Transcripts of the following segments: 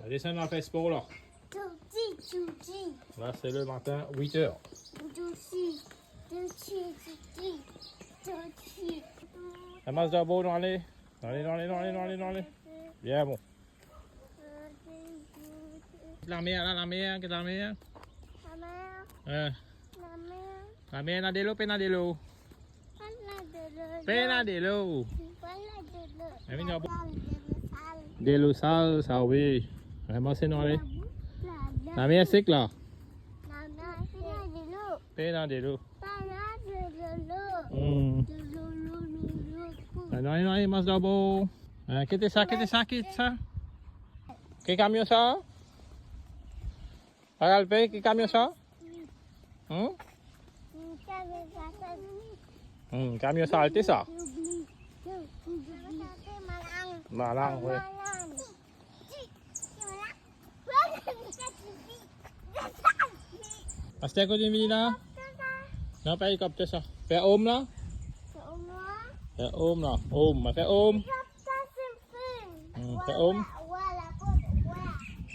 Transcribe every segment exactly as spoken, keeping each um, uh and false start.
Desann, al fer spor la. Touti, touti. La, se le matin, wit er. Touti, touti, touti, touti. Ramas dabor, nou ale. Nou ale, nou ale, nou ale, nou ale, nou ale. Bien bon. Lamer la, lamer, get lamer. Lamer. Hein. Lamer. Lamer, ena delo, pena delo? Pena delo. Pena delo. Pena delo. Delo sal. Delo sal, sa wi. Vremem, se nou ale. Lamer sek la. Lamer, pena delo. Pena delo. Pena delo. Hmm. Delo, lo, lo, lo. Ah, non, non, non, ramas dabor. Ah, ki sa, ki sa, ki sa? Ki kamion sa? Aral pe, ki kamion sa? Hmm? Hmm, kamion salte sa. Malang, wi. Aster kot vinn vini la? Non, pa elikopter sa. Fer om la? Fer om la. Om, fer om. Hmm, fer om.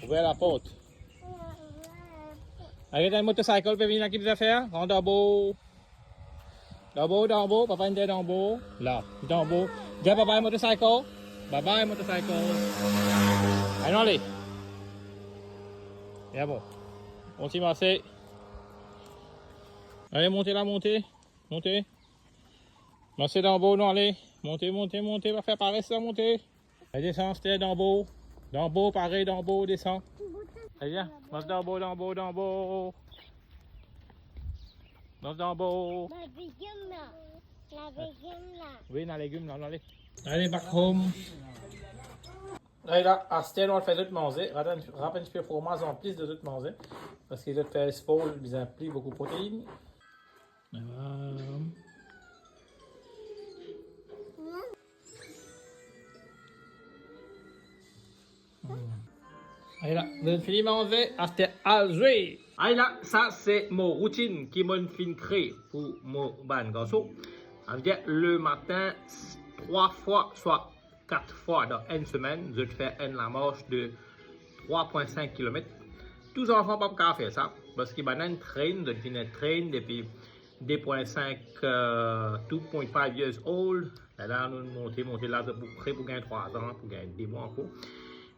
Ouver laport. Aret, enn motocycle pe vini la, ki bizin fer? Pran dabor. Dabor, dabor, papa inn dir dabor. La, dabor. Dir papa, enn motocycle. Bye bye, motocycle. Anon ale. Ya bon. Kontign marse. Ale, monte la, monte. Monte. Marse dabor, nou ale. Monte, monte, monte. Pa fer pares la, monte. Desann, aster dabor. Dabor, pare, dabor, desann. Vinn, marse dabor, dabor, dabor. Marse dabor. Ena legim la. Ena legim la. Wi, ena legim la, nou ale. Ale, back home. Ala, aster nou al fer zot manze. Rap enn, rap enn tipe fromaz anplis de zot manze. Parski zot fer spor, bizin pli boukou protein. Voilà. Hmm. Ala, nou fini manze, aster al zwe. Ala, sa se mo routinn ki mo'nn finn kree pou mo bann garson. Savedir, le matin, trwa fwa, swa kat fwa dan enn semenn, zot fer enn lamars de trwa pwin sink kilomet. Tou zanfan pa pou kapav fer sa, parski bannla inn train, zot finn train depi de pwin sink, euh, two point five years old. Lerla nou monte, monte la, zot pou pre pou gagn trwa an, pou gagn de mwa ankor.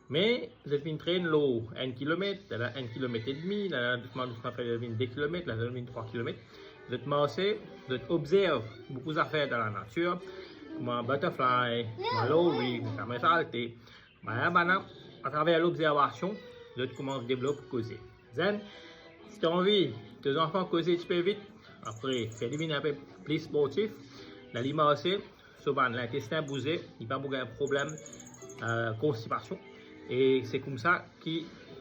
Me zot finn train lor enn kilomet, lerla enn kilomet edmi, lerla dousman, dousman fer vinn de kilomet, lerla vinn trwa kilomet. Zot marse, zot obzerv boukou zafer dan lanatir, kouma butterfly, kouma lori, kouma salte. Bann, bann, atraver lobzervasion, zot koumans devlop koze. Zenn, si to anvi to zanfan koze tipe vit, apre fer li vinn inpe pli sportif, dan li marse, so bann lintestin bouze, li pa pou gagn problem, euh, konstipasion. E se koumsa ki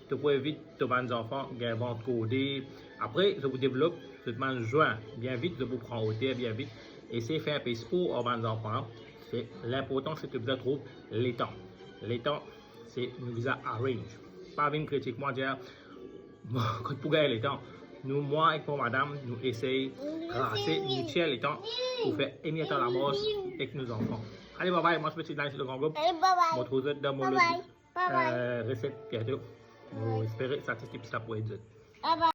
to pou evit to bann zanfan gagn vant korde. Apre, zot pou devlop zot bann zwin bien vit, zot pou pran oter bien vit. Esey fer inpe spor ar bann zanfan, se linportan, se to bizin trouv letan. Letan, se nou bizin arrange. Pa vinn kritik mwa, dir, "Bon, kot pou gagn letan?" Nou, mwa ek mo madam, nou esey trase, nou tir letan pou fer enn letan lamars ek nou zanfan. Ale, bye bye, mwa se Petit Dany, se le Grand Gaube. Ale, bye bye. Mo trouv zot dan mo lot, euh, reset biento. Mo espere sa ti tips la pou ed zot. Bye bye.